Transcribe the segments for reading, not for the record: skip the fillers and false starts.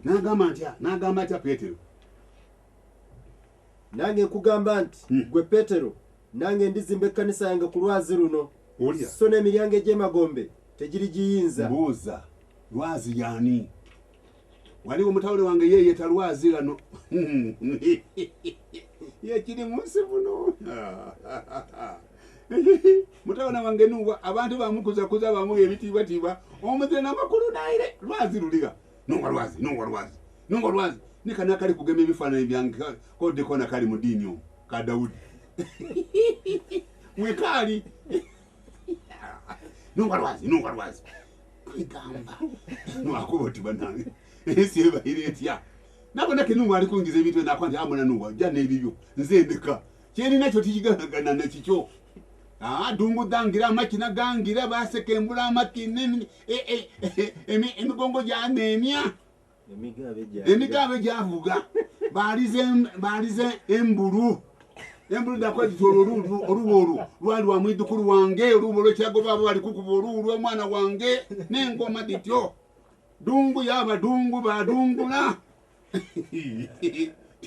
N'agamba ntya? N'agamba atya Peetero? Nange nkugamba nti gwe Peetero, nange ndizimba ekkanisa yange ku lwazi luno, Owulira? so n'emiryango egy'emagombe tegirigiyinza. Mbuuza, lwazi y'ani? Waliwo mutabani wange yeeyeta lwazi ghano. Ye kiri mu nsi muno. Mutabani wange Nuwa, abantu bamukuzakuza, bamuwa ebitiibwatiibwa, omuzira n'amakulu naire. Lwazi luliga. Nuwa lwazi, Nuwa lwazi, Nuwa lwazi. Ne kano akali kugema ebifaananyi byange kodde kona kali mu ddiini omwo ka Dawudi. Mwekaali. Nuwa lwazi, Nuwa lwazi. Kwegamba. Nwakuba oti bannange. Ensi ebaire etya? Nabona ke Nuwa ali kungiza ebintu nakuba nti amona Nuwa jja n'ebibyo nze ndeka. Kyerina kyo tikiganagana na kikyo. Dungu dangira amakina gangira basekembula amakina emigongo gyaneemya. Emigaabe gyavuga. Baalize embulu. Embulu ndakuba nti olwo olubu olwo lwali lwa mwidukulu wange, olubu olw'ekirago baabo bali kukuba olubu lw'omwana wange n'engoma dityo. Dungu yaba dungu badungula.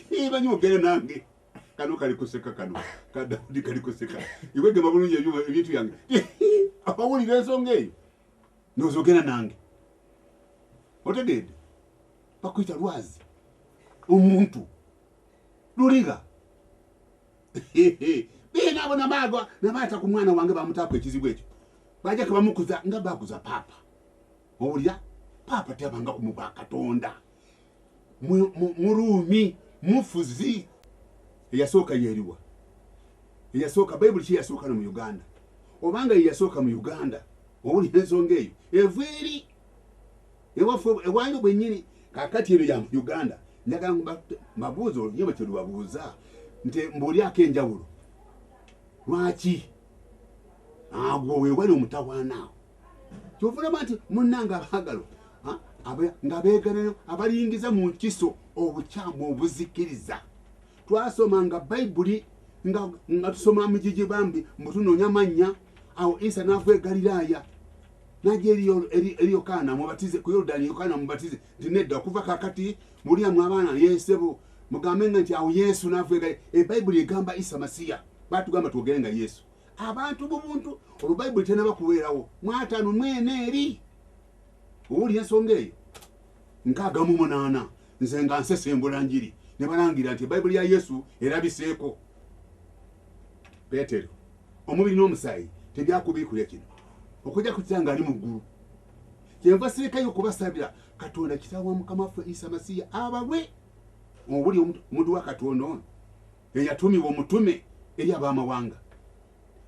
Tibanyogere nange. Kano kali kuseka kano. Ka Daudi kali kuseka. Iwe gema bulungi ebintu byange. Awulira ensonga eyo. Ndowooza nange. Otegedde? Bakuyita lwazi. Omuntu. Luliga. Bina abo nabagwa nabaata ku mwana wange bamutaako ekizibu ekyo. Bajja ke bamukuza nga bakuza paapa. Owulira? Paapa tyabanga ku mubwa Katonda. Muruumi mufuzi. Eyasooka yeeriwa. Eyasooka Bayibuli ki eyasooka no mu Uganda? Obanga ye yasooka mu Uganda, owulira ensonga eyo eva eri ewaffe ewanyu bwennyini. Kaakati eno ya mu Uganda. Njagala mbabuuze olunyuma kye lubabuuza nti mbuulyako enjawulo. Lwaki? Agwo we wali omutawaana awo. Kyova olaba nti munnange abaagalo, nga beegana abaliyingiza mu nkiso obukyamu obuzikiriza. Twasomanga Bayibuli nga tusoma mugigi bambi mbu tunoonya mannya. Awo Isa n'ava e Galilaaya n'ajja eri Yokaana mubatize ku Yorudaani. Yokaana mubatize nti nedda, okuva kaakati mulyamu abaana Yesebo mugambe nga nti awo Yesu n'ava e Galilaaya. Ebayibuli egamba Isa Masiya, batugamba twogere nga Yesu. Abantu mu buntu olwo Bayibuli tenaba kubeerawo mu ataano mu ena eri. Owulira ensonga eyo? 68 nze nga nsesembula njiri ne balangira nti Bayibuli ya Yesu erabiseeko. Peetero, omubiri n'omusaayi tebyakubiikulira kino okujja kutya ng'ali mu ggulu. Kyenva sirekayo okubasabira Katonda kitaawe wa Mukama waffe Isa Masiya abawe obuli omuntu wa Katonda ono eyatumibwa omutume eri ab'amawanga.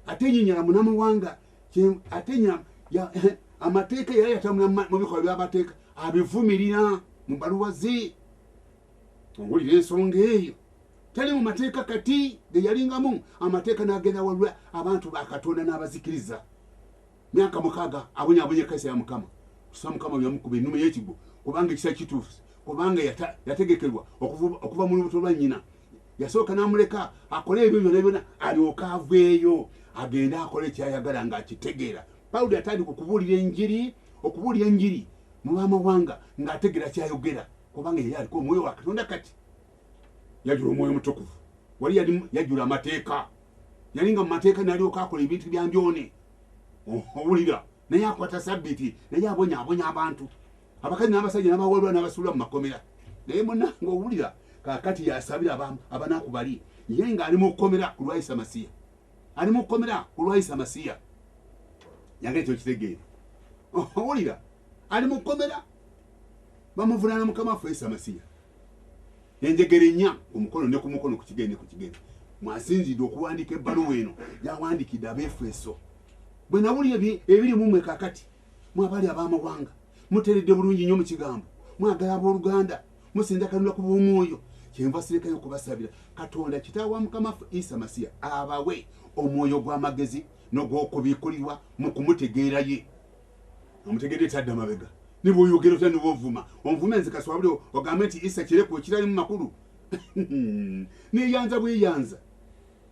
Ate nyinyala munamawanga, ate amateeka yali yatambula mu bikolwa by'amateeka abivumirira mu bbaluwa ze. Owulira ensonga eyo? Tali mu mateeka kati ge yalingamu amateeka n'agenda walwa abantu ba Katonda n'abazikiriza. Myaka 6 abonyabonya ekkanisa ya Mukama. Kusa Mukama yamukuba ennume y'ekigwo kubanga ekisa kituufu, kubanga yategekerwa okuva mu lubuto lwa nnyina. Yasooka n'amuleka akole ebyo byonna byonna alyoke aveeyo agende akole ky'ayagala ng'akitegeera. Pawulo yatandika okubuulira enjiri mu b'amawanga ng'ategeera ky'ayogera, kubanga yali aliko omwoyo wa Katonda. Kati yajula omwoyo omutukuvu, wali yajula amateeka, yali nga mu mateeka n'alyoka akola ebintu bya ndyone. Owulira? Naye akwata sabbiiti, naye abonyaabonya abantu, abakazi n'abasajja n'abawalula n'abasuula mu makomera. Naye munnange owulira, kaakati yasabira abanaku bali, ye ng'ali mu kkomera ku lwa Isa Masiya, ali mu kkomera ku lwa Isa Masiya. Yange ekyo kitegeere. Owulira? Ali mu kkomera, bamuvunaana Mukama waffe Isa Masiya. Enjegere nnya ku mukono ne ku mukono, ku kigere ne ku kigere. Mwasinzidde okuwandiika ebbaluwa eno gy'awandiikidde Abeefeso. Bwe nawulira ebiri mu mmwe kaakati, mwe abali ab'amawanga, muteredde bulungi nnyo mu kigambo, mwagala abooluganda, musinza Katonda ku bw'omwoyo. Kyenva sirekayo okubasabira Katonda kitaawe wa Mukama waffe Isa Masiya abawe omwoyo gw'amagezi n'ogw'okubikkulirwa mu kumutegeera ye. Omutegedde tadda mabega. Ne bw'oyogera otya ne bw'ovuma, onvume nze kaswabuli ogambe nti Isa kireku ekiralimu makulu. Neeyanza bweyanza.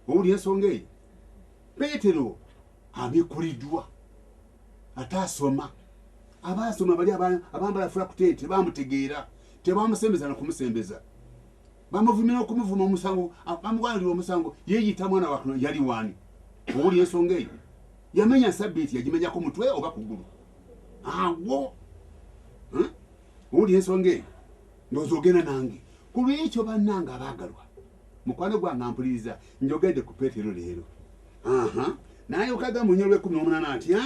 Owulira ensonga eyo? Peetero abikkuliddwa ate asoma. Abaasoma bali abambala fulakuteete bamutegeera. Tebamusembeza na kumusembeza, bamuvumira okumuvuma omusango, bamuwalira omusango, yeeyita mwana wa Katonda. Yali waani? Owulira ensonga eyo? Yamenya sabbiiti, yagimenyako mutwe oba kugulu awo? Owulira ensonga eyo? Ndowooza ogenda nange ku lwekyo. Bannange abaagalwa, mukwano gwange ampuliriza, njogedde ku Peetero leero. Aha, naye okagamba onyo lwekumi n'omunaana atya?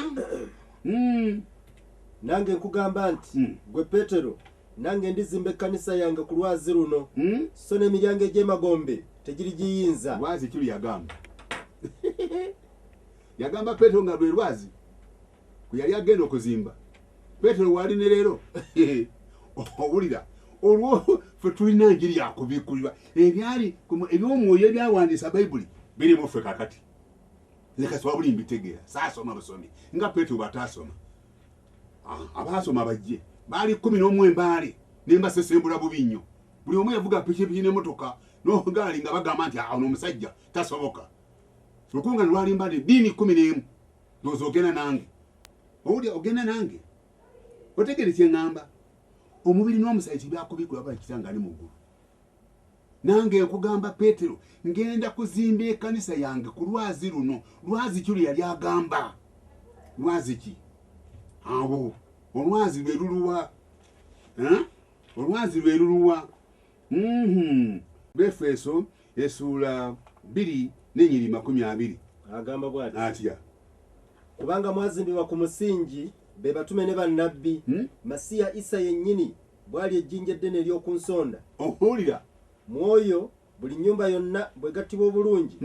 Nange nkugamba nti, gwe Peetero, nange ndizimba ekkanisa yange ku lwazi luno, so n'emiryango egy'emagombe tegirigiyinza. Lwazi kiri yagamba, yagamba Peetero nga lwe lwazi kwe yali agenda okuzimba. Peetero waali ne leero. Owulira? Olwo ffe tulina njiri yakubikkulirwa, ebyali ebyomwoyo ebyawandiisa Bayibuli biri mu ffe kakati. Nze kaswa buli mbitegeera, saasoma busomi nga Peetero bw'ataasoma. Abaasoma bajje, baali 11 embaale nembasesembula bubi nnyo. Buli omu yavuga pikipiki n'emotoka nogaali nga bagamba nti, "Ah, ono omusajja tasoboka." Lukungano lwali mbale eddiini 11. Ndowooza ogenda nange. Owulira? Ogenda nange? Otegere kyeŋŋamba? Omubiri n'omusayi tebyakubikula bala kitanga ali mu ggulu. Nange nkugamba Peetero, ngenda kuzimba ekkanisa yange ku lwazi luno. Lwazi ki lwe yali agamba? Lwazi ki awo? Olwazi lwe luluwa? Eh? Olwazi lwe luluwa? Befeso esuula 2 n'enyiri 20. Agamba bw'ati: Atya? Kubanga mwazimbibwa ku musingi, be batume ne bannabbi, Masiya Isa yennyini bw'ali ejjinja eddene ery'oku nsonda. Owulira? Mwoyo buli nnyumba yonna bwegattibwa obulungi,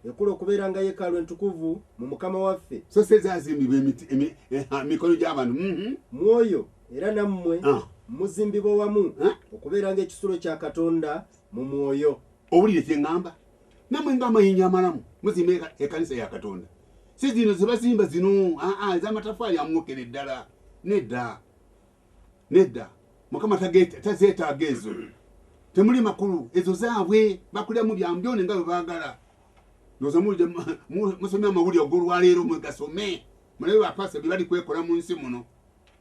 ekula okubeera nga yeekaalu entukuvu mu Mukama waffe. So se zazimbibwa emikono gy'abantu. Mwoyo era nammwe muzimbibwa wamu okubeera ng'ekisulo kya Katonda mu mwoyo. Owulire kyeŋŋamba? Nammwe ng'amayinja amalamu muzimba ekkanisa ya Katonda, si zino zebazimba zino, aa, ez'amatafaali amwokere ddala. Nedda, nedda, Mukama tazeetaaga ezo, temuli makulu. Ezo zaabwe, bakulyamu byambyone nga bwe baagala. Ndowooza muwulidde, musomye amawulire og'olwaleero, mwegasome mulabe bapasa bye bali kwekola mu nsi muno.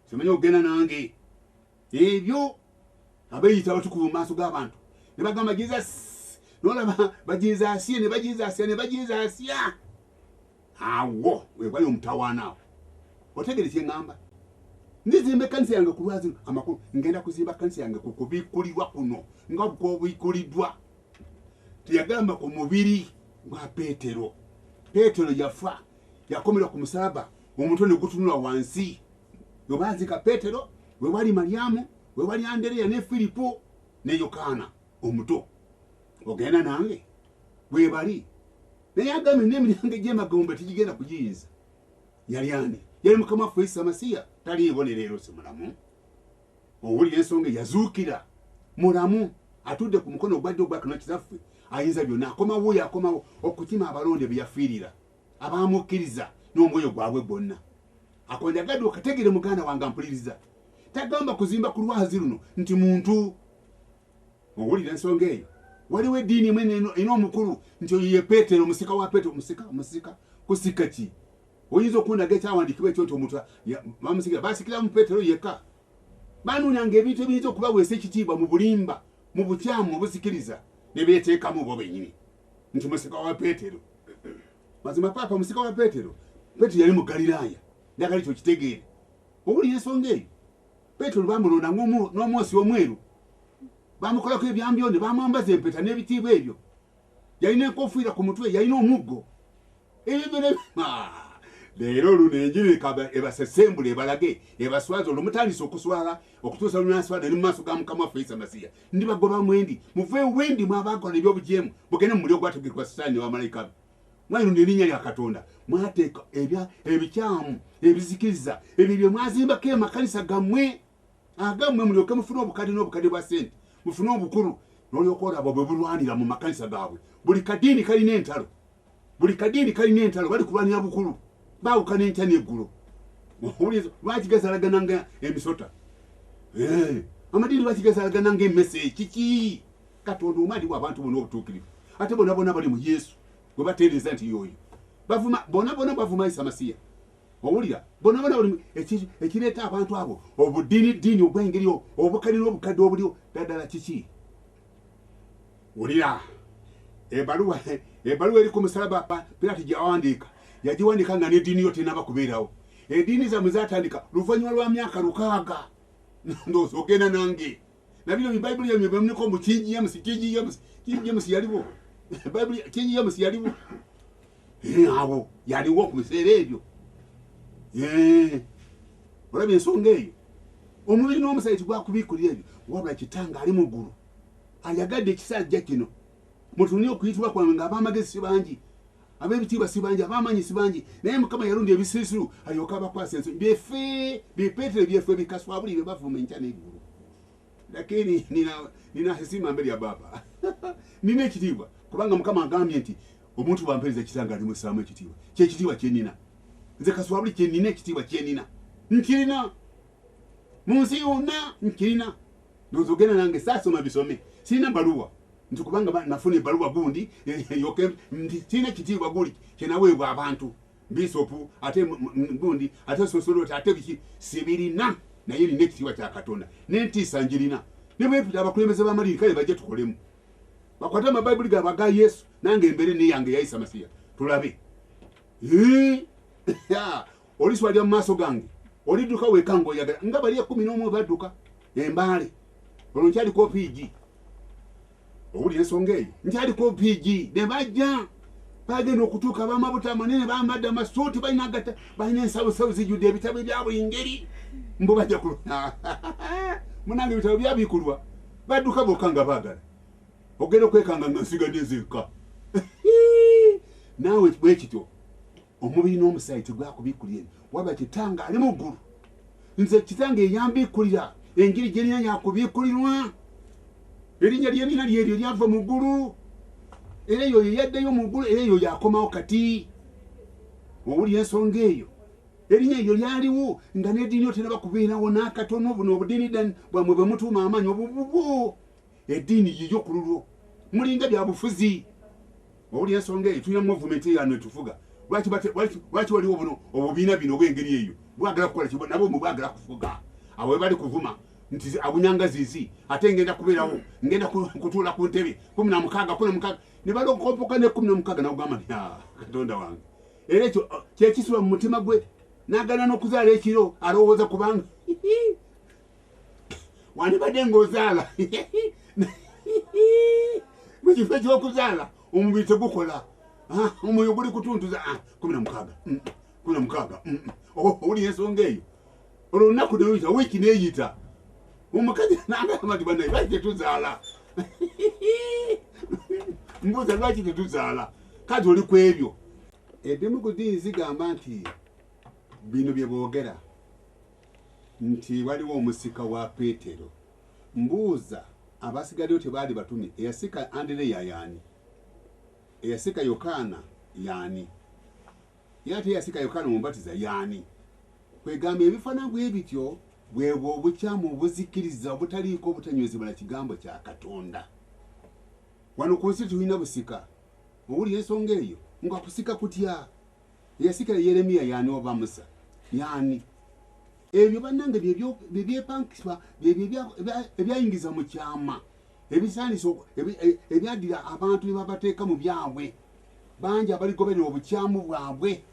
Simanyi ogenda nange. Ebyo abeeyita abatukuvu mu maaso g'abantu ne bagamba Jesus, nolaba bajizaasye ne bajizaasya ne bajizaasya, awo webali omutawaana awo. Otegere kyeŋŋamba? Ndizimba ekkanisa yange ku lwazi. Amakulu, ngenda kuzimba kkanisa yange ku kubikkulirwa kuno nga kwobikkuliddwa. Teyagamba ku mubiri gwa Peetero. Peetero yafa, yakomerwa ku musalaba, omutwe ne gutunula wansi. Webaazika Peetero, wewali Malyamu, wewali Andereya ne Firipo ne Yokaana omuto. Ogenda nange? Webali. Naye agambye n'emiryango egy'emagombe tegigenda kugiyinza. Yali ani? Yali Mukama waffe Isa Masiya. Taliiwo ne leero, si mulamu? Owulira ensonga? Yazuukira, mulamu, atudde ku mukono ogwa ddyo ogwa Katonda Kitaffe ayinza byonna. Akomawo oyo, akomawo okukima abalonde be yafiirira, abamukkiriza n'omwoyo gwabwe gwonna. Akonjagadde okategere, muganda wange ampuliriza. Tagamba kuzimba ku lwazi luno nti muntu. Owulira ensonga eyo? Waliwo eddiini emu erina omukulu nti oyo ye Peetero, omusika wa Peetero. Musika, musika kusika ki? Oyinza okundaga ekyawandiikibwa ekyo nti omuntu bamusikira, basikiramu Peetero yekka? Banoonyanga ebintu ebiyinza okubaweesa ekitiibwa mu bulimba, mu bukyamu obusikiriza, ne beeteekamu bo bennyini nti musika wa Peetero. Mazima paapa musika wa Peetero? Peetero yali mu Galiraaya. Njagala ekyo kitegeere. Owulira ensonga eyo? Peetero bamulonda n'omwosi omweru, bamukolako ebyambyo ne bamwambaza empeta n'ebitiibwa ebyo. Yalina enkofiira ku mutwe, yalina omuggo, ebyo byonna. Leero luno enjiri ebasesembula, ebalage, ebaswaza. Olwo mutandise okuswala okutuusa lunaswala ne mu maaso ga Mukama waffe Isa Masiya. Ndibagoba mwendi, muve wendi mwabakola ebyobujeemu, mugende mu muliro ogwategekebwa Sitaani ne bamalayika be. Mwayonona erinnya lya Katonda, mwateeka ebikyamu ebizikiriza ebyo bye mwazimbako emakanisa gammwe agammwe, mulyoke mufune obukadde n'obukadde bwa sente, mufune obukulu. N'olyoka olaba bwe bulwanira mu makanisa gaabwe. Buli kadiini kalina entalo, buli kadiini kalina entalo, bali kulwanira bukulu, baawukana enkya n'eggulo. Owuliriza? Lwaki gazalagana nga emisota? Amadiini lwaki gazalagana nga emmese? Kiki? Katonda omu aliwo abantu bonna obutuukirivu, ate bonna bonna bali mu Yesu gwe bateereza nti yoyo. Bavuma bona bona, bavuma Isa Masiya. Owulira bonna bonna buli ekireeta abantu abo obudiini ddiini obw'engeri obukadde n'obukadde obuliwo ddala kiki? Wulira ebbaluwa eri ku musalaba Pilato gyawandiika, yagiwandiika nga n'eddiini yo tenaba kubeerawo. Eddiini zammwe zaatandika luvannyuma lwa myaka 600. Ndowooza ogenda nange na bino bibayibuli yammwe byemuliko mu King James, King James, King James yaliwo, Bayibuli King James yaliwo awo yaliwo ku biseera ebyo. Olabye ensonga eyo, omubiri n'omusaayi tigwakubiikulira ebyo, wabula Kitange ali mu ggulu ayagadde ekisajja kino. Mutunule okuyitibwa kwange ng'ab'amagezi si bangi, ab'ebitiibwa si bangi, ab'amaanyi si bangi, naye Mukama yalonda ebisirusiru alyoke abakwasa ensonyi. Byeffe bipeetero byeffe bikaswa buli bye bavuma enkya n'eggulu. Lakini nina heshima mbele ya Baba. Nina ekitiibwa kubanga Mukama agambye nti omuntu bw'ampeereza Kitange alimussaamu ekitiibwa. Kyekitiibwa kye nnina nze kaswa buli kye nnina, ekitiibwa kye nnina nkirina mu nsi yonna nkirina. Ndowooza ogenda nange, saasoma bisome, sirina bbaluwa nti kubanga nafuna ebbaluwa gundi nti sirina kitiibwa guli kyenaweebwa abantu bisopu ate gundi ate sosoloti ate biki, sibirina, naye nina ekitiibwa kya Katonda n'entiisa njirina. Ne bwempita abakulembeze b'amadiini kale bajje tukolemu, bakwate amabayibuli gaabwe aga Yesu, nange embeere neyange ya Isa Masiya tulabe. Oliswalira mu maaso gange, olidduka weka ng'oyagala nga bali 11 badduka embaale. Olwo nkyaliko PG, owulira ensonga eyo, nkyaliko PG ne bajja bagenda okutuuka bamabuta amanene, bambadde amasuuti, balina agata, balina ensawosawo zijjudde ebitabo ebya buli ngeri, mbu bajja ku munange ebitabo byabikulwa, badduka bokka nga baagala ogenda okwekanga nga nsigadde nzekka. Naawe bwe kityo omubiri n'omusaayi tegwakubikulira ebyo, wabula Kitange ali mu ggulu. Nze Kitange eyambikulira enjiri gye nnina yakubikulirwa, erinnya lye nnina lyeryo lyava mu ggulu, era eyo yeyaddeyo mu ggulu, era eyo yakomawo kati. Owulira ensonga eyo, erinnya eryo lyaliwo nga n'eddiini yo tenaba kubeerawo n'akatono. Buno obudiini bwammwe bwe mutuuma amaanyi obububwo, eddiini yiyo ku lulwo, mulinga bya bufuzi. Owulira ensonga eyo, tulina movement yano etufuga. Lwaki waliwo buno obubiina bino obw'engeri eyo bwagala kukola ki? Nabo mwe bwagala kufuga. Abo bwe bali kuvuma nti abunyanga zizi, ate ngenda kubeerawo, ngenda kutuula ku ntebe 16, 16, ne balokompoka ne 16, n'ogamba nti Katonda wange. Era ekyo kyekisula mu mutima gwe, n'agaana n'okuzaala ekiro, alowooza kubanga wandibadde ng'ozaala mu kifo eky'okuzaala omubiri tegukola, omwoyo guli kutuntuza 16, 16. Owulira ensonga eyo, olwo olunaku ne luyita, wiiki neeyita, omukazi n'agamba nti bannaye lwaki tetuzaala? Mbuuza lwaki tetuzaala? Kati oli ku ebyo. Ebimu ku ddiini zigamba nti bino bye boogera nti waliwo omusika wa Peetero. Mbuuza abasigaddeyo tebaali batume? Eyasika Andereya yaani? Eyasika Yokaana yaani? Ye ate eyasika Yokaana Omubatiza yaani? Kwegamba ebifaanana bwe bityo bwebwo obukyamu obuzikiriza obutaliiko obutanywezebwa na kigambo kya Katonda. Wano ku nsi tulina busika. Owulira ensonga eyo, nga kusika kutya? Eyasikira Yeremiya yaani oba Musa yaani? Ebyo bannange bye byepankisibwa, byebyo ebyayingiza mu kyama, ebisaanisa ebyaddira abantu ne babateeka mu byabwe. Bangi abaligoberera obukyamu bwabwe.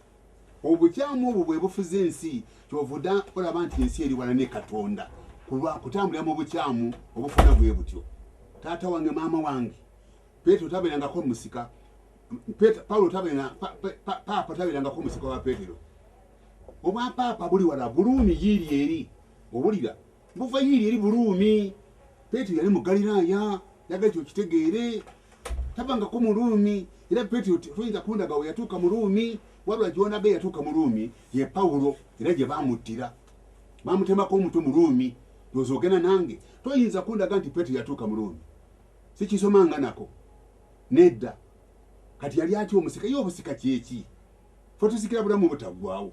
Obukyamu obwo bwe bufuze ensi, kyovudde olaba nti ensi eri wala ne Katonda kulwa kutambulira mu bukyamu obufuna bwe butyo. Taata wange, maama wange, Peetero tabeerangako musika, Pawulo tabeera, Paapa tabeerangako musika wa Peetero. Obwapaapa buli wala Buruumi yiiri eri, owulira buva yiiri eri Buruumi. Peetero yali mu Galiraaya, yagala ekyo kitegeere, tabangako mu Ruumi. Era Peetero toyinza kundaga we yatuuka mu Ruumi, wabula gy'onaga yatuuka mu Ruumi ye Pawulo, era gye baamuttira, baamutemako omutwe mu Ruumi. Ndowooza ogenda nange, toyinza kundaga nti Peetero yatuuka mu Ruumi, sikisomanga nako nedda. Kati yali atya omusika? Ye obusika kyeki? Fe tusikira bulamu butaggwawo,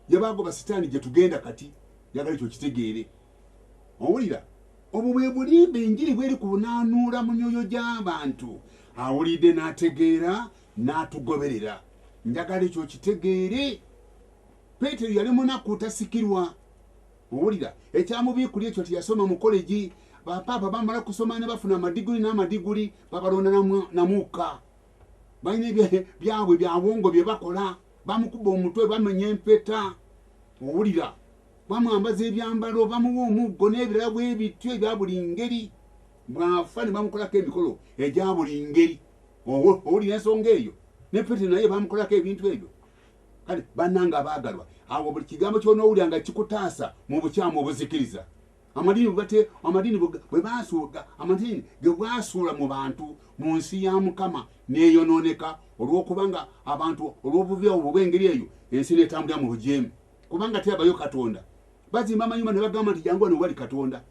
yabaagoba sitaani gye tugenda kati, yagala ekyo kitegeere. Owulira obwo bwe bulimba enjiri bweri kunaanuula mu myoyo gy'abantu. Awulidde n'ategeera n'atugoberera. Njagala ekyo kitegeere. Peetero yali munaku tasikirwa. Owulira ekyamubiikuli ekyo teyasoma mu kolegi. Bapaapa bamala kusoma ne bafuna amadiguli n'amadiguli, babalonda namuka. Balina byabwe byawongo bye bakola, bamukuba omutwe, bamenya empeta. Owulira bamwambaza ebyambalo, bamuwa omuggo n'ebirala bwe bityo ebya buli ngeri. Bw'afa ne bamukolako emikolo egya buli ngeri. Owulira ensonga eyo? Ne Peetero naye bamukolako ebintu ebyo. Kale bannange abaagalwa, awo buli kigambo ky'onoowulira nga kikutaasa mu bukyamu obuzikiriza. Amadiini bwe amadiini bwe baasuuga, amadiini ge bwasuula mu bantu mu nsi ya Mukama n'eyonooneka, olw'okubanga abantu olw'obubi obwo obw'engeri eyo ensi n'etambulira mu bujeemu, kubanga teyabayo Katonda. Bazimba amayumba ne bagamba nti jangu wano wali Katonda.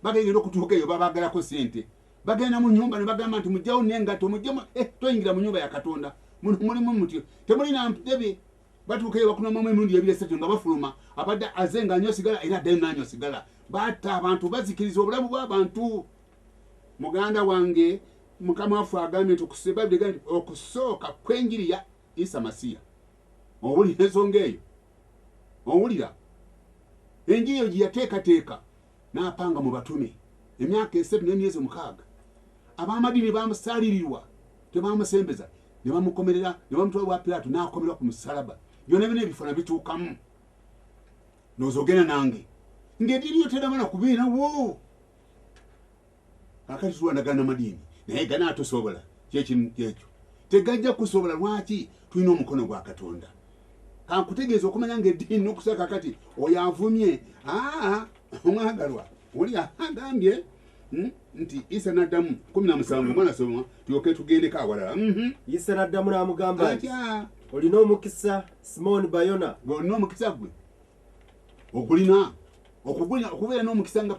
Bagenda okutuuka eyo babaagalako ssente. Bagenda mu nnyumba ne bagamba nti mujjawo n'engatto, mujjemu, toyingira mu nnyumba ya Katonda. Muno mulimu mutyo, temulina ntebe. Batuuka eyo bakunamamu emirundi ebiri esatu nga bafuluma. Abadde aze nga anywa sigala era addayo n'anywa sigala. Batta abantu, bazikiriza obulamu bw'abantu. Muganda wange, Mukama waffe agambye nti Bayibuli egambye nti okusooka kw'enjiri ya Isa Masiya. Owulira ensonga eyo? Owulira enjiri eyo gye yateekateeka n'apanga mu batume emyaka 3 n'emyezi 6. Ab'amadiini bamusaalirirwa, tebamusembeza, ne bamukomerera, ne bamutwala wa Piraato n'akomerwa ku musalaba. Byonna byonna ebifo nabituukamu. Ndowooza ogenda nange ng'eddiini yo tenamala kubeerawo. Kaakati tulwanagana n'amadiini, naye ganaatusobola? Kyekintu ekyo tegajja kusobola. Lwaki? Tulina omukono gwa Katonda. Kankutegeeza okumanya ng'eddiini n'okusaba kaakati oyo avumye omwagalwa oli agambye nti Isa n'addamu 17 omwana soma tulyoke tugendeko awalala. Isa n'addamu n'amugamba nti olina omukisa Simoni Bayona. Olina omukisa gwe ogulina okubeera n'omukisa nga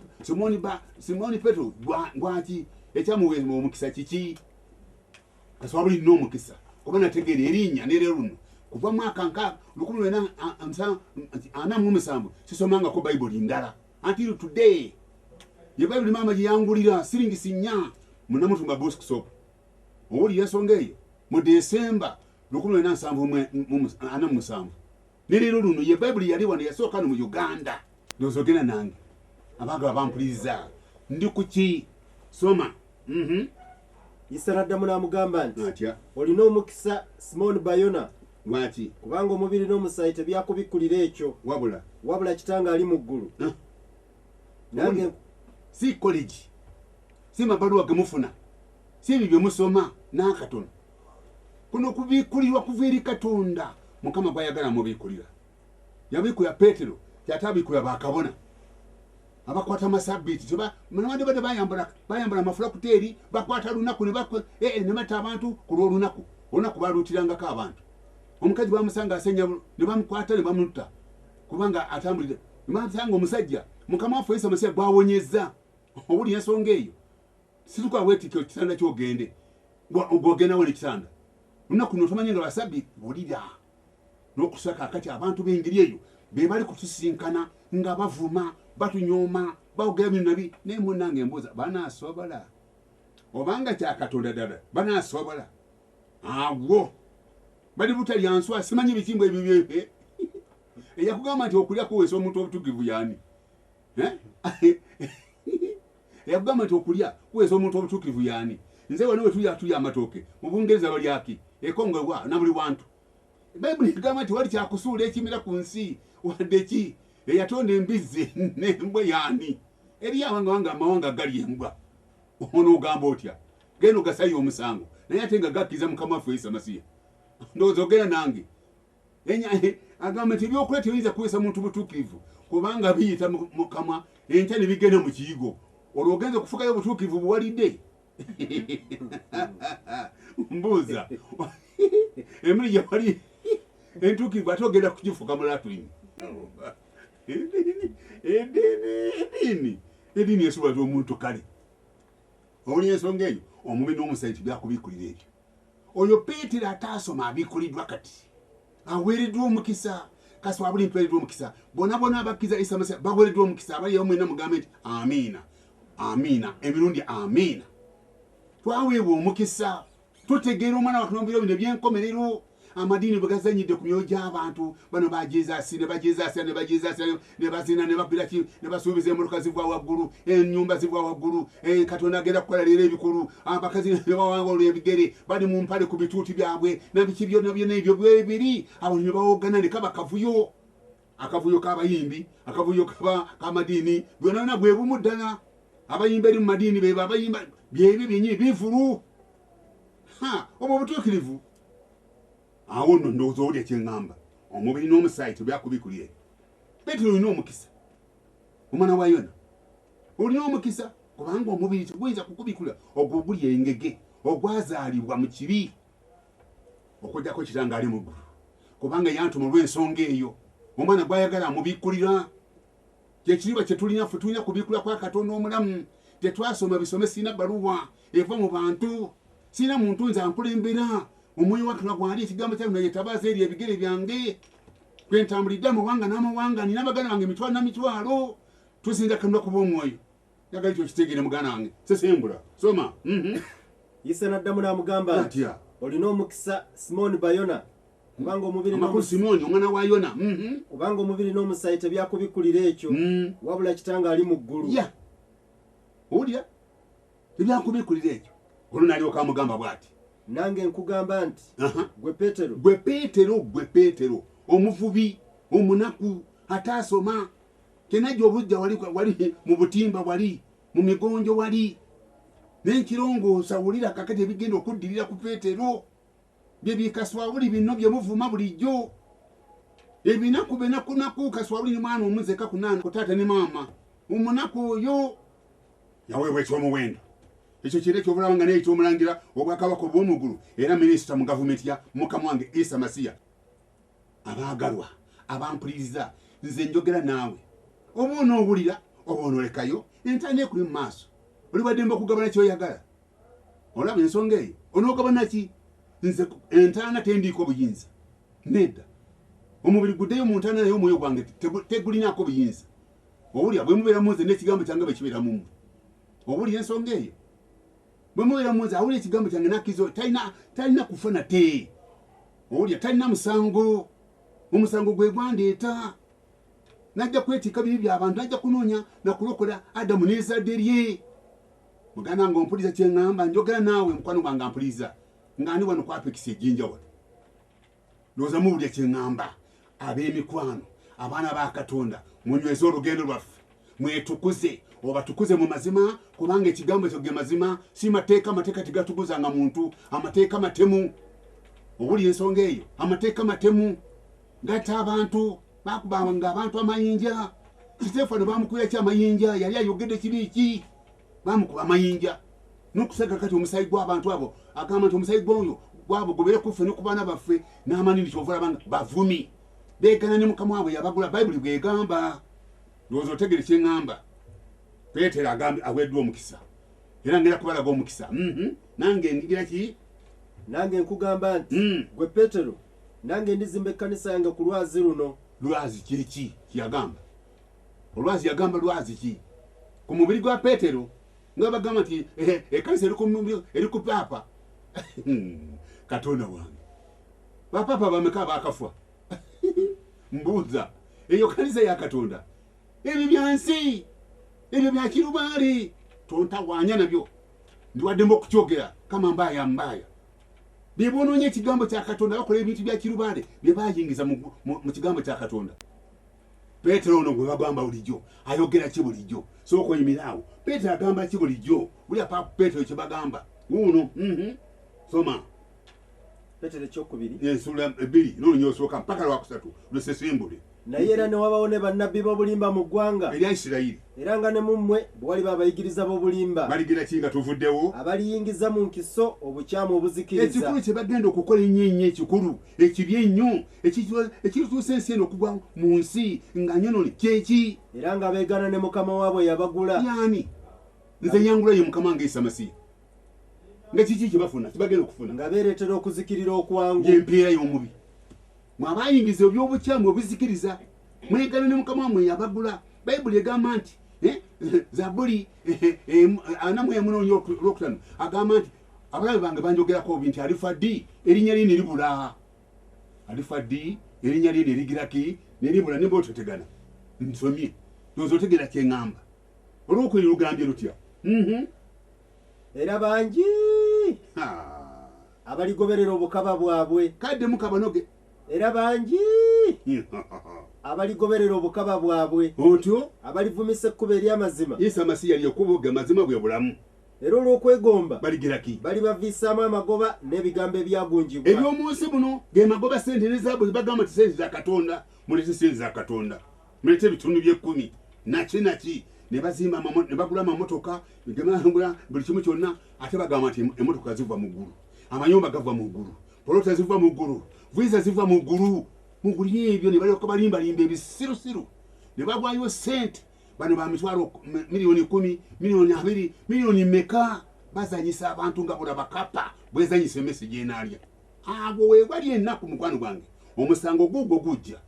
Simoni Petero. Lwaki ekyamuwa omukisa kiki? Kasaba bulina omukisa kuba nategeera erinnya ne leero luno kuva mwaka 1947 sisomangako Bayibuli ndala until today. Ye Bayibuli maama gye yangulira siringi 4 munamutumba bookshop. Owulira ensonga eyo? Mu Desemba 1947 ne leero luno ye Bayibuli yali wano yasooka no mu Uganda. Ndowooza ogenda nange abaagala bampuliriza ndi ku ki soma. Isa n'addamu n'amugamba nti olina omukisa Simoni Bayona. Lwaki? Kubanga omubiri n'omusaayi tebyakubikkulira ekyo, wabula Kitange ali mu ggulu. Nange si college, si mabaluwa ge mufuna, si ebyo bye musoma n'akatono. Kuno kubikkulirwa kuva eri Katonda. Mukama gw'ayagala mubikkulira. Yabikkulira Peetero, kyate abikkulira bakabona abakwata amasabbiiti. Badde bayambala amafulakuteeri, bakwata lunaku ne batta abantu ku lw'olunaku. Olunaku baluutirangako abantu. Omukazi bamusanga asenya ne bamukwata ne bamutta kubanga atambulira. Ne bamusanga omusajja Mukama waffe Yesu Masiya gwawonyezza. Owulira ensonga eyo? Situka weetikke ekitanda ky'ogende. Gw'ogendawo n'ekitanda. Olunaku luno tomanyi nga lwa Sabbiiti. Wulira n'okusaka akati abantu b'engeri eyo be bali kutusisinkana nga bavuma, batunyooma, bawogera bino nabi. Naye munnange mbuuza, banaasobola? Obanga kya Katonda ddala banaasobola? Awo bali butalya nswa, simanyi bikimbwa ebyo byebye. Eyakugamba nti okulya kuweesa omuntu obutuukirivu yaani? Eyakugamba nti okulya kuweesa omuntu obutuukirivu yaani? Nze wano we tulya tulya amatooke, mu Bungereza balyaki, ekongolwa na buli wantu. Bayibuli egamba nti wali kyakusuula ekimera ku nsi wadde ki? Eyatonda embizzi n'embwa yaani? Eriyo amawanga amawanga gali embwa. Ono ogamba otya? Genda ogasayo omusango, naye ate nga gakkiriza Mukama waffe Yesu Masiya. Ndowooza ogenda nange. Agamba nti ebyokulya tebiyinza kuweesa muntu butuukirivu kubanga biyita mu kamwa enkya ne bigenda mu kiyigo. Olwo ogenza okufukayo obutuukirivu buwalidde. Mbuuza emmere gye wali entuukirivu ate ogenda kugifuka mu latrini. Eddiini eddiini esobola omuntu kale. Owulira ensonga eyo? Omubiri n'omusaayi tebyakubiikulira ebyo. Oyo Peetero ataasoma abikkuliddwa kati aweereddwa omukisa. Kaswa buli mpeereddwa omukisa. Bonna bonna abakkiriza Isa Masiya baweereddwa omukisa. Abali awo mwenna mugambe nti amiina, amiina, emirundi amiina. Twaweebwa omukisa, tutegeera omwana wa Katonda mu biro bino eby'enkomerero. Amadiini bwe gazanyidde ku myoyo gy'abantu bano bajezaasi ne bajezaasi ne bajezaasi ne bazina ne babbira ki ne basuubiza emmotoka zigwa waggulu, ennyumba zigwa waggulu, Katonda agenda kukola leero ebikulu, abakazi ne bawangula ebigere bali mu mpale ku bituuti byabwe na biki byonna byonna ebyo bwebiri. Abantu ne bawogana ne kaba kavuyo, akavuyo k'abayimbi, akavuyo k'amadiini, byonna byonna bwe bumu ddala. Abayimba eri mu madiini be abayimba byebyo byennyini bivulu. Obwo obutuukirivu. Awo nno ndowooza owulira kye ŋŋamba, omubiri n'omusaayi tebyakubikulira. Peetero olina omukisa, omwana wa Yona olina omukisa, kubanga omubiri teguyinza kukubikula ogwo oguli engege ogwazaalibwa mu kibi, okuggyako kitange ali mu ggulu, kubanga yantuma olw'ensonga eyo. Omwana gw'ayagala amubikkulira. Kyekiriba kye tulina ffe, tulina kubikkula kwa Katonda omulamu. Tetwasoma bisome, sirina bbaluwa eva mu bantu, sirina muntu nze ankulembera. Omwoyo wa Katonda gwali, ekigambo kya Katonda ye ttabaaza eri ebigere byange, kwe ntambulidde amawanga n'amawanga, nina baganda bange emitwalo na mitwalo. Tusinza Katonda kuba omwoyo. Njagala ekyo kitegeere muganda wange. Sesembula soma. Yesu n'addamu n'amugamba nti olina omukisa Simooni Bayona, kubanga omubiri amakulu Simooni omwana wa Yona, kubanga omubiri n'omusaayi tebyakubikkulira ekyo, wabula kitange ali mu ggulu. Ya owulira, tebyakubikkulira ekyo. Olwo n'alyoka amugamba bw'ati, nange nkugamba nti gwe Peetero, gwe Peetero, gwe Peetero omuvubi omunaku ataasoma, kenajja obujja wali wali mu butimba wali mu migonjo wali n'enkirongoosa. Wulira kakati ebigenda okuddirira ku Peetero bye bikaswawuli bino bye muvuma bulijjo, ebinaku benakunaku. Kaswawuli ni mwana omuzeka kunaana ku taata ne maama. Omunaku oyo yaweebwa ekyomuwendo ekyo kiro ekyobulaba nga naye ekyomulangira obwakabaka obw'omuggulu, era minisita mu gavumenti ya mukama wange Isa Masiya. Abaagalwa abampuliriza, nze njogera naawe, oba onoowulira oba onoolekayo, entaana ekuli mu maaso. Oli waddembe okugabana kyoyagala. Olaba ensonga eyo, onoogabana ki? Nze entaana tendiiko buyinza, nedda. Omubiri guddeyo mu ntaana, naye omwoyo gwange tegulinaako buyinza. Owulira, bwe mubeera mu nze n'ekigambo kyange bwe kibeera mu mmwe. Owulira ensonga eyo, bwe mubeera mu nze, awulira ekigambo kyange n'akkiriza, talina kufa nate. Owulira, talina musango. Omusango gwe gwandeeta, najja kwetikka bibi by'abantu, najja kunoonya nakulokola Adamu n'ezzadde lye. Muganda nga ompuliza kye ŋŋamba, njogera naawe mukwano gwange ampuliza, nga ndi wano kwapikisa ejjinja wano. Ndowooza muwulira kye ŋŋamba. Ab'emikwano, abaana ba Katonda, munyweze olugendo lwaffe, mwetukuze, obatukuze mu mazima, kubanga ekigambo ekyo ge mazima, si mateeka. Amateeka tegatuguzanga muntu, amateeka matemu. Owulira ensonga eyo, amateeka matemu, gatta abantu, bakubanga abantu amayinja. Siteefano bamukubira ki amayinja? Yali ayogedde kibi ki? Bamukuba amayinja n'okusaga. Kati omusaayi gw'abantu abo, agamba nti omusaayi gw'oyo gwabo gubeere ku ffe ne ku baana baffe. N'amanini kyova olaba nga bavumi beegana ne mukama waabwe yabagula. Bayibuli bw'egamba. Ndowooza otegere kye ŋŋamba. Peetero agambye aweeddwa omukisa, era ngenda kubalaga omukisa. Nange ngigira ki? Nange nkugamba nti gwe Peetero, nange ndizimba ekkanisa yange ku lwazi luno. Lwazi kiki kyeyagamba? Olwazi yagamba lwazi ki? Ku mubiri gwa Peetero, nga bagamba nti ekkanisa eri ku paapa. Katonda wange, bapaapa bameka abakafa? Mbuuza, eyo kanisa ya Katonda? Ebyo byansi, ebyo bya kirubaali, tontawaanya nabyo. Ndiwaddemu okukyogera kama mbaaya mbaaya. Bye boonoonya ekigambo kya Katonda, bakola ebintu bya kirubaale bye bayingiza mu kigambo kya Katonda. Peetero ono gwe bagamba bulijjo ayogera ki bulijjo? Sooka oyimire awo. Peetero agamba ki bulijjo? Bulya pa Peetero kye bagamba wuuno. Soma. Peetero ekyokubiri, ensula 2 n'olunya osooka mpaka lwakusatu lusesimbule. Naye era ne wabawo ne bannabbi b'obulimba mu ggwanga erya Isirayiri, era nga ne mu mmwe bwe waliba abayigiriza b'obulimba. Baligira ki nga tuvuddewo? Abaliyingiza mu nkiso obukyamu obuzikiriza. Ekikulu kye bagenda okukola ennyo ennyo, ekikulu ekibi ennyo ekituusa ensi eno okugwa mu nsi nga nyonone kyeki? Era nga beegaana ne mukama waabwe yabagula. Yani nze nyangula ye mukama wange Isa Masiya. Nga kiki kyebafuna kyebagenda okufuna? Nga beereetera okuzikirira okwangu. Yempeera y'omubi. Mwabayingiza ebyobukyamu obuzikiriza, mwegana ne mukama wammwe yabagula. Bayibuli egamba nti Zabuli 41 olwokutaano agamba nti abalabe bange banjogerako obi nti alifa ddi erinnya lye ne libula. Alifa ddi? Erinnya lye nerigiraki neribula nemba otetegana nsomye ndowooza otegeera kye ŋŋamba. Olwokubiri lugambye lutya? Era bangi abaligoberera obukaba bwabwe. Kaddemu kabanoge. Era bangi abaligoberera obukaba bwabwe. Otyo? Abalivumisa ekkubo ery'amazima. Isa Masiya lyekkubo, ge mazima, bwe bulamu. Era olw'okwegomba baligiraki? Balibaviisaamu amagoba n'ebigambo ebyagunjibwa. Eby'omu nsi muno ge magoba, sente ne zaabu. Bagamba nti sente za Katonda, muleete sente za Katonda, muleete ebitundu by'ekkumi naki naki, ne bazimba ne bagula amamotoka, ne bagula buli kimu kyonna. Ate bagamba nti emotoka ziva mu ggulu, amayumba gava mu ggulu, polota ziva mu ggulu, visa ziva mu ggulu. Mugulye ebyo ne balyoka balimbalimba ebisirusiru ne bagwayo sente. Bano ba mitwalo 10 miliyoni, 20 miliyoni, miliyoni meka, bazanyisa abantu nga bulaba kapa bwezanyisa emmese gyenaalya. Ago weewali ennaku, mukwano gwange. Omusango gugwo gujja,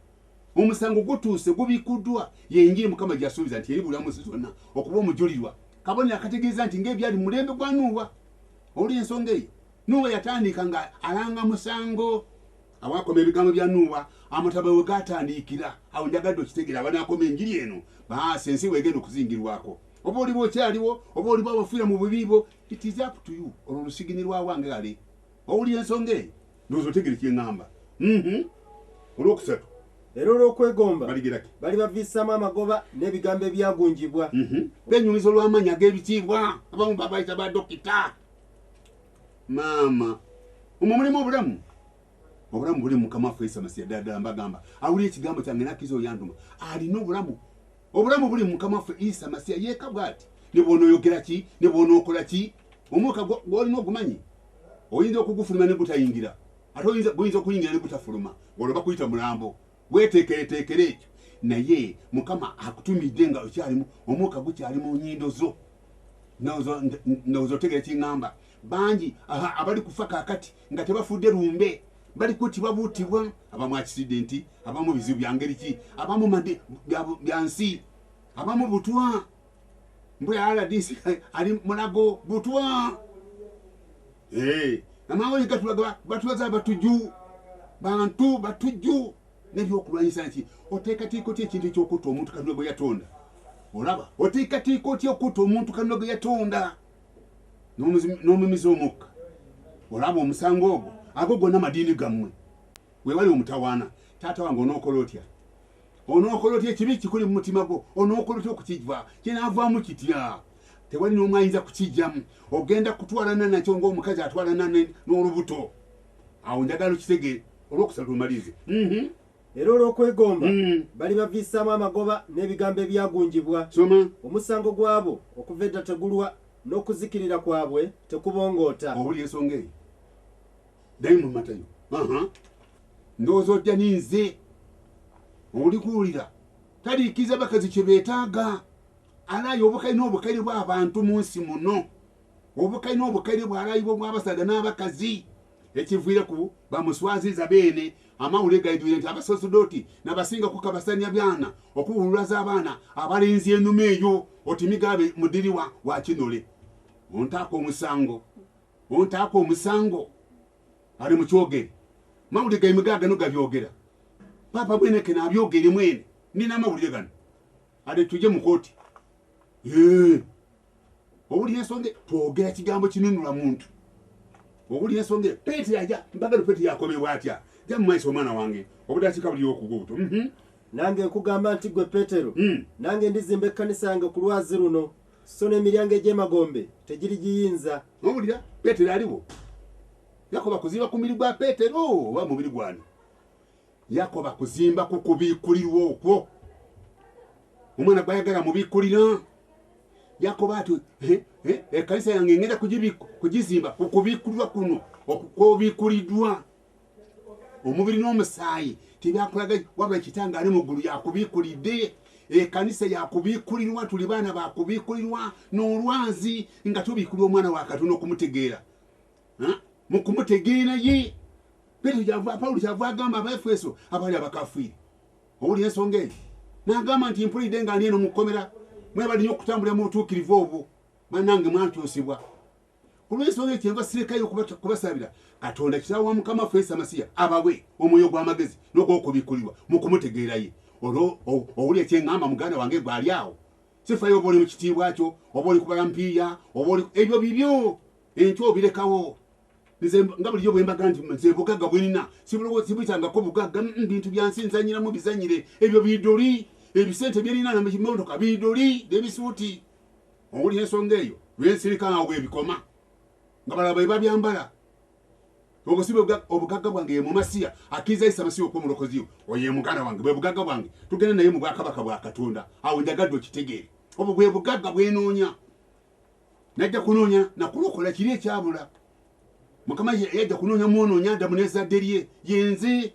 omusango gutuuse, gubikuddwa. Yenjiri Mukama gyasuubiza nti eri buli nsi zonna okuba omujulirwa, kabonero akategeeza nti ng'ebyali mu mulembe gwa Nuuwa. Oli ensonga eyo, Nuuwa yatandika nga alanga musango. Awakoma ebigambo bya Nuuwa, amataba we gatandikira awo. Njagadde okitegeera, abanaakoma enjiri eno baasi ensi wegenda okuzingirwako. Oba oliba okyaliwo, oba oliba wafiira mu bubi bwo, it is up to you. Olwo lusigini lwawange gale. Owulira ensonga eyo? Ndowooza otegere kyeŋŋamba. Olwokusatu. Era olw'okwegomba baligiraki? Balibaviisaamu amagoba n'ebigambo ebyagunjibwa. Benyumiza olw'amaanyi ag'ebitiibwa. Abamu babayita badokita. Maama, omwo mulimu obulamu. Obulamu buli mu Mukama waffe Yesu Masiya. Ddala ddala mbagamba, awulira ekigambo kyange nakkiriza oyantuma alina obulamu. Obulamu buli mu Mukama waffe Isa Masiya yeeka bw'ati. Ne bw'onooyogera ki, ne bw'onookola ki, omwaka gw'olina ogumanyi oyinza okugufuluma ne gutayingira, ate guyinza okuyingira ne gutafuluma, ng'olwo bakuyita mulambo. Weeteekereteekere ekyo. Naye Mukama akutumidde nga okyalimu omwaka, gukyali mu nyindo zo. Ndowooza otegere kiŋŋamba. Bangi abali kufa kaakati nga tebafudde lumbe, bali kutibwa butibwa, abamu accident, abamu bizibu bya ngeri ki, abamu made bya nsi, abamu butwa. Mbwe RDC ali Mulago butwa. Amawulire gatulaga batulaza abatujju, bantu batujju n'ebyokulwanyisa. Nti oteekateeka otya ekintu ekyokutta omuntu Katonda gwe yatonda? Olaba oteekateeka otya okutta omuntu Katonda gwe yatonda n'omumiza omukka? Olaba omusango ogwo? Ago gonna madiini gammwe. Wewali omutawaana. Taata wange, onookola otya? Onookola otya? Ekibi kikuli mu mutima gwo, onookola otya okukiva? Kinaavaamu kitya? Tewali n'omu ayinza kukijjamu. Ogenda kutwalana nakyo ng'omukazi atwalana n'olubuto. Awo njagala okitegeere. Olwokusatu lumalirize. Era olw'okwegomba balibaviisaamu amagoba n'ebigambo ebyagunjibwa. Soma. Omusango gwabo okuva edda tegulwa, n'okuzikirira kwabwe tekubongoota. Owulira ensonga eyo? Ddayo mu Matayo. Aha. Ndowooza ojja ninze oli kuwulira. Taliikiriza bakazi kye beetaaga. Alayi obukaire n'obukaire bw'abantu mu nsi muno, obukaire n'obukaire bw'alayibwa obw'abasaadha n'abakazi, ekiviire ku bamuswaziza beene. Amawulire gaidwire nti abasosodoti nabasinga kukabasanya byana, okuwululaza abaana abalenzi enume eyo. Oti migabe mudiriwa wa kinole, ontaako omusango, ontaako omusango. Ali mukyogere, mawulire gaimwe gagano gabyogera. Papa mwene kena abyogere mwene. Nina amawulire gano ate tuje mu kooti. Owulira ensonga? Twogera kigambo kinunula muntu. Owulira ensonga? Peetero aja mbagalo. Peetero yakomebwa atya? Ja mu maiso, omwana wange, obudakiika buli okugubuto. Nange nkugamba nti gwe Peetero, nange ndizimba ekkanisa yange ku lwazi luno, so n'emiryango egy'emagombe tegirigiyinza. Owulira? Peetero aliwo. Yakoba kuzimba ku mubiri gwa Peetero oba mubiri gwani? Yakoba kuzimba ku kubiikulirwa okwo omwana gwayagala mubiikulira. Yakoba ati, "Eh, ekkanisa yange ngenda kugizimba ku kubiikulirwa kuno okwobiikuliddwa. Omubiri n'omusaayi tebyakulaga, wabula Kitange ali mu ggulu yakubiikulidde." Ekkanisa yakubiikulirwa. Tuli baana bakubiikulirwa n'olwazi, nga tubiikulira omwana wa Katonda okumutegeera. Ha? Mu kumutegeera ye. Petero kyava, Pawulo kyava agamba Abaefeso abaali abakafiiri. Owulira ensonga eyo? N'agamba nti mpulidde nga ndi eno mu kkomera, mwebali nnyo okutambulira mu butuukirivu obwo. Bannange, mwankyusibwa. Ku lw'ensonga eyo kyenva sirekayo kubasabira Katonda Kitaawe wa Mukama waffe Yesu Masiya abawe omwoyo gw'amagezi n'ogw'okubikkulirwa mu kumutegeera ye. Olwo owulira kye ŋŋamba muganda wange gwe ali awo? Sifayo oba oli mu kitiibwa kyo, oba oli kubala mpiiya, oba oli ebyo bibyo, enkya obirekawo. Nze nga bulijjo bwe mbaga nti nze bugagga bwe nina sibuyitangako bugagga, bintu bya nsi nzannyiramu bizannyire, ebyo bidoli, ebisente bye nina n'emmotoka bidoli n'ebisuuti. Owulira ensonga eyo? Lwensirika awo bwebikoma nga balala bwe babyambala. Obwo si obugagga bwange, ye Mumasiya akkiriza Yesu Masiya okuba omulokozi we, oyo ye muganda wange, bwe bugagga bwange, tugenda naye mu bwakabaka bwa Katonda. Awo njagadde okitegeere, obwo bwe bugagga bwenoonya. Najja kunoonya nakulokola kiri ekyabula. Mukama yajja kunoonya mwonoonya Adamu n'ezzadde lye, yenze.